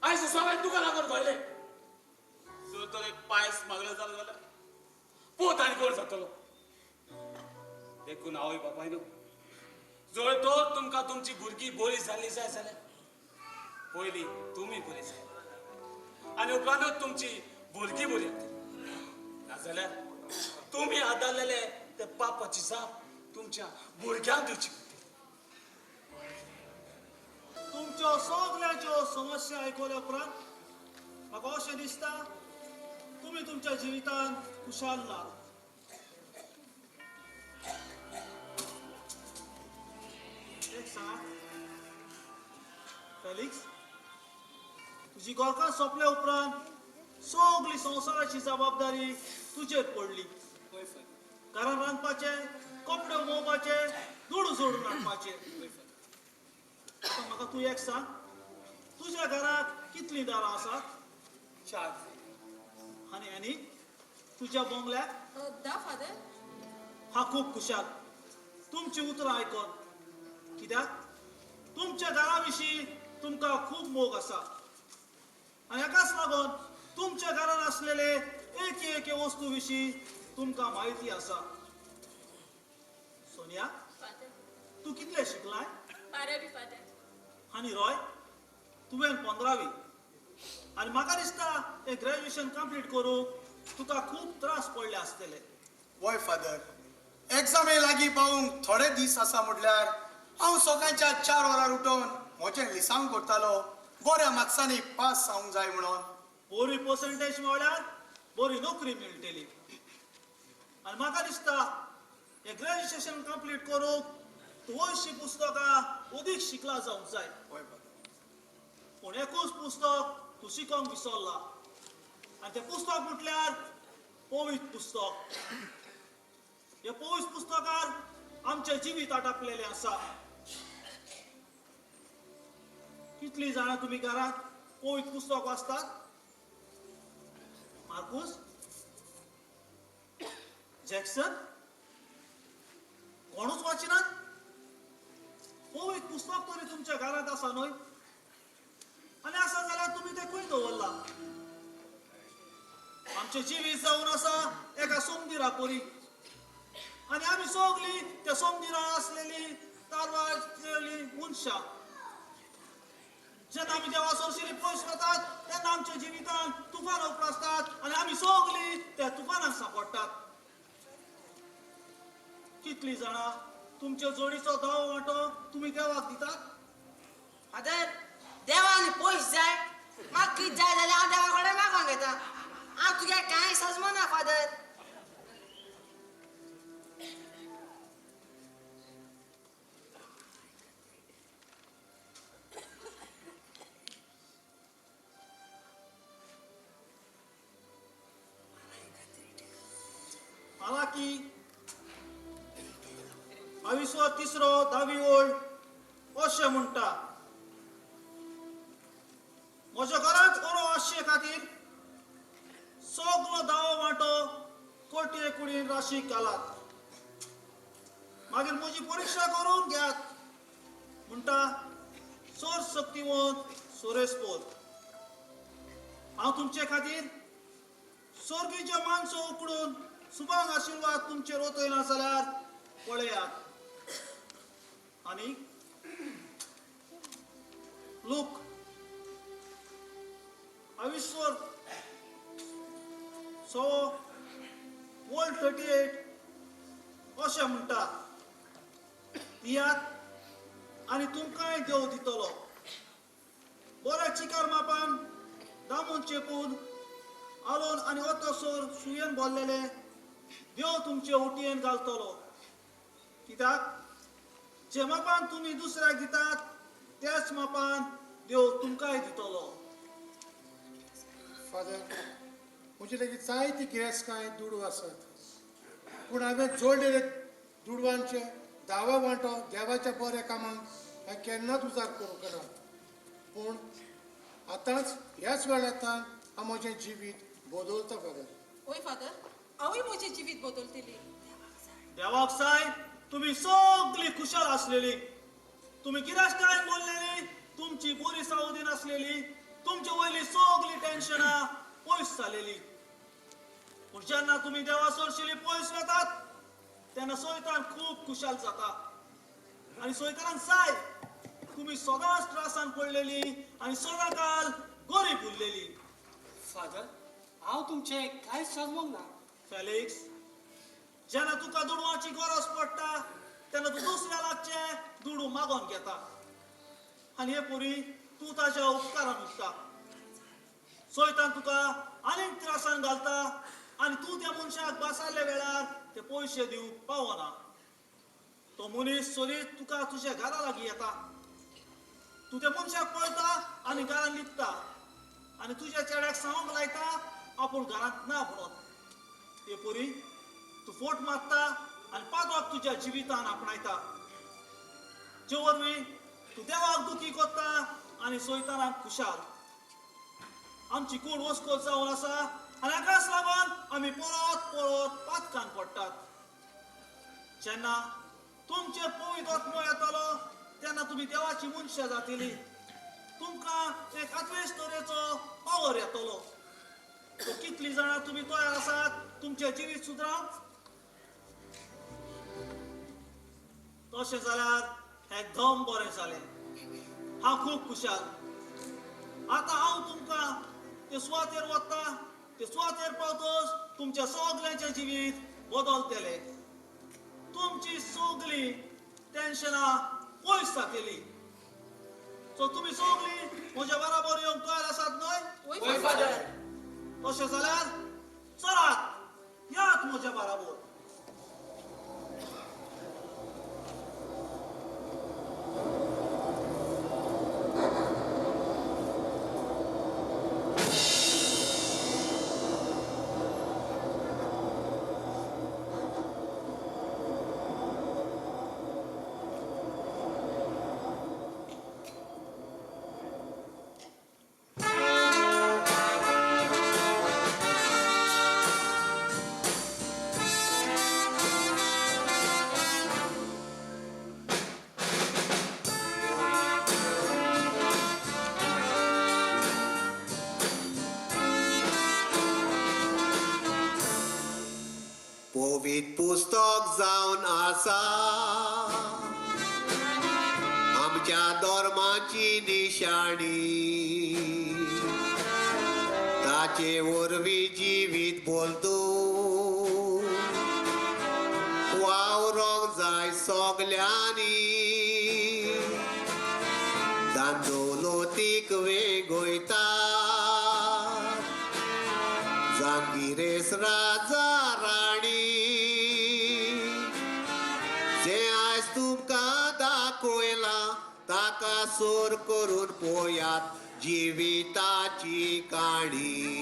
आयज सगळें तुका लागून घडलें. जर तर एक पायस मागलो जालो जाल्यार पोत आनी गोड जातलो. देखून आवय बापायनो, जर तर तुमकां तुमची भुरगीं बरी जाल्ली जाय जाल्यार पयलीं तुमी बरी जाय आनी उपरांतूच तुमची भुरगीं बरी जातली. नाजाल्यार तुमी आदारलेले ते पापाची जाप तुमच्या भुरग्यांक दिवची पडटली. तुमच्यो सगळ्यांच्यो समस्या आयकल्या उपरांत म्हाका अशें दिसता तुमी तुमच्या जिवितांत खुशाल ना. एक सांग फेलिक्स, तुजी गोरकां सोंपल्या उपरांत सगळी संवसाराची जबाबदारी तुजेर पडली. घरान रांदपाचें, कपडे उमोवपाचे, दुडू जोडून हाडपाचे. आतां म्हाका तूं एक सांग, तुज्या घराक कितलीं दारां आसात? 4. आनी आनी तुज्या बोंगल्याक? 10 फादर. हा, खूब खुशाल तुमची उतरां आयकोन, कित्याक तुमच्या घरा विशीं तुमकां खूब मोग आसा आनी हाकाच लागून तुमच्या घरान आसलेले एक एक वस्तू विशीं तुमकां म्हायती आसा. सोनिया, फादर. तूं कितलें शिकलाय? 12वी फादर. आनी रॉय, तुवें 15वी आनी म्हाका दिसता हें ग्रॅज्युएशन कंप्लीट करूंक तुका खूब त्रास पडले आसतले. वय फादर, एग्जामे लागीं पावूंक थोडे दीस आसा म्हटल्यार हांव सकाळच्या 4 वरां उठून म्हजें लिसांव करतालो, बऱ्या मार्क्सांनी पास जावंक जाय म्हणून. बरी पर्संटेज मेळ्ळ्यार बरी नोकरी मेळटली आनी म्हाका दिसता हें ग्रॅज्युएशन कंप्लीट करूंक तूं वयशीं पुस्तकां अदीक शिकला जावंक जाय. वय फादर. पूण एकूच पुस्तक तूं शिकोंक विसरला आनी तें पुस्तक म्हटल्यार पवित्र पुस्तक. हे पवित्र पुस्तकार आमचें जिवीत आटापलेलें आसा. कितलीं जाणां तुमी घरांत पवित्र पुस्तक वाचतात? मार्कूस, जॅक्सन, कोणूच वाचिनात? पवित्र पुस्तक तरी तुमच्या घरांत आसा न्हय? आनी आसा जाल्यार तुमी तें खंय दवरलां? आमचें जिवीत जावन आसा एका सोमदिरा परी आनी आमी सगळीं त्या सोमदिरा आसलेली तारवाचेली मनशां. जेन्ना आमी देवा सरशिली पयस वतात तेन्ना आमच्या जिवितांत तुफान उप्रासतात आनी आमी सगळीं त्या तुफानाक सांपडटात. कितलीं जाणां तुमच्या जोडीचो दावो वांटो तुमी देवाक दितात? फादर, देवान पयस जाय, म्हाका कितें जाय जाल्यार हांव देवा कडेन मागोंक येता. हांव तुगे कांय सजमना फादर. हालाकी बावीसो तिसरो 10वी ओळ अशें म्हणटा, म्हज्या घरांत ओरो आसचे खातीर सगलो दावो वांटो कोटये कुडीन राशीक घालात, मागीर म्हजी परिक्षा करून घेयात म्हणटा सोर शक्तिवंत सोरेस्पोर. हांव तुमचे खातीर सोर्गीचे मानसो उकडून सुबांग आशिर्वाद तुमचेर ओतयना जाल्यार पळयात. आनी लूक अविश्वर सो वोल्ड 38 अशें म्हणटा, दियात आनी तुमकांय देव दितलो. बऱ्या चिकार मापान दामून चेपून आलोन आनी ओतोसर सुयेन भरलेले देव तुमचे उटयेन घालतलो. कित्याक जे मापान तुमी दुसऱ्याक दितात त्याच मापान देव तुमकांय दितलो. फादर, म्हजे लागीं जायती गिरेस्तकाय दुडू आसात, पूण हांवें जोडलेले दुडवांचे दावा वांटो देवाच्या बऱ्या कामाक हांवें केन्नाच उजार करूंक ना. पूण आतांच ह्याच वेळांत हांव म्हजें जिवीत बदलता फादर. वय फादर, हांवूय म्हजें जिवीत बदलतली. देवाक साय तुमी सगळीं खुशाल आसलेली, तुमी गिरेस्तकायेन बोल्लेली, तुमची बरी सावदीन आसलेली, तुमचे वयर टेन्शनां पयस जालेली. पूण जेन्ना तुमी देवा सरशिली पयस वतात तेन्ना सैतान खूब खुशाल जाता आनी सैतानाक जाय तुमी सदांच त्रासान पडलेली आनी सदां काल गरीब उरलेली. फादर, हांव तुमचें कांयच समजूंक ना. फेलिक्स, जेन्ना तुका दुडवांची गरज पडटा तेन्ना तूं दुसऱ्या लागचे दुडू मागोवन घेता आनी हे पुरी तूं ताच्या उपकारान उरता. सैतान तुका आनीक त्रासान घालता आनी तूं त्या मनशाक बासारल्या वेळार ते पयशे दिवंक पावना. तो मनीस सोदीत तुका तुज्या घरा लागीं येता. तूं त्या मनशाक पळयता आनी घरान लिपता आनी तुज्या चेड्याक सांगूंक लायता आपूण घरांत ना म्हणून. ते पुरी तूं फोट मारता आनी पादोक तुज्या जिवितान आपणायता, जे वरवीं तूं देवाक दुखी करता आनी सैतानाक खुशाल. आमची कूड वस्कोत जावन आसा आनी हाकाच लागून आमी परत परत पातकान पडटात. जेन्ना तुमचेर पवित्र आत्मो येतलो तेन्ना तुमी देवाची मनशां जातली. तुमकां एक आदवेश तरेचो पावर येतलो. तो कितली जाणां तुमी तयार आसात तुमचें जिवीत सुदरावंक? तशें जाल्यार एकदम बरें जालें. हांव खूब खुशाल. आतां हांव तुमकां ते सुवातेर वता, ते सुवातेर पावतच तुमच्या सगल्यांचें जिवीत बदलतलें. तुमची सगळीं टेन्शनां पयस जातली. सो तुमी सगळीं म्हज्या बराबर येवंक तयार आसात न्हय? वय फादर. तशें जाल्यार चलात, यात म्हज्या बराबर. पवित्र पुस्तक जावन आसा आमच्या धर्माची निशाणी, ताचे वरवीं जिवीत बोलतो वावरोंक जाय सगल्यांनी. दांदोलोतीक वेगोयता जांगिरेस राजा राणी, जे आयज तुमकां दाखयलां ताका सोर करून पळयात जिविताची काणी.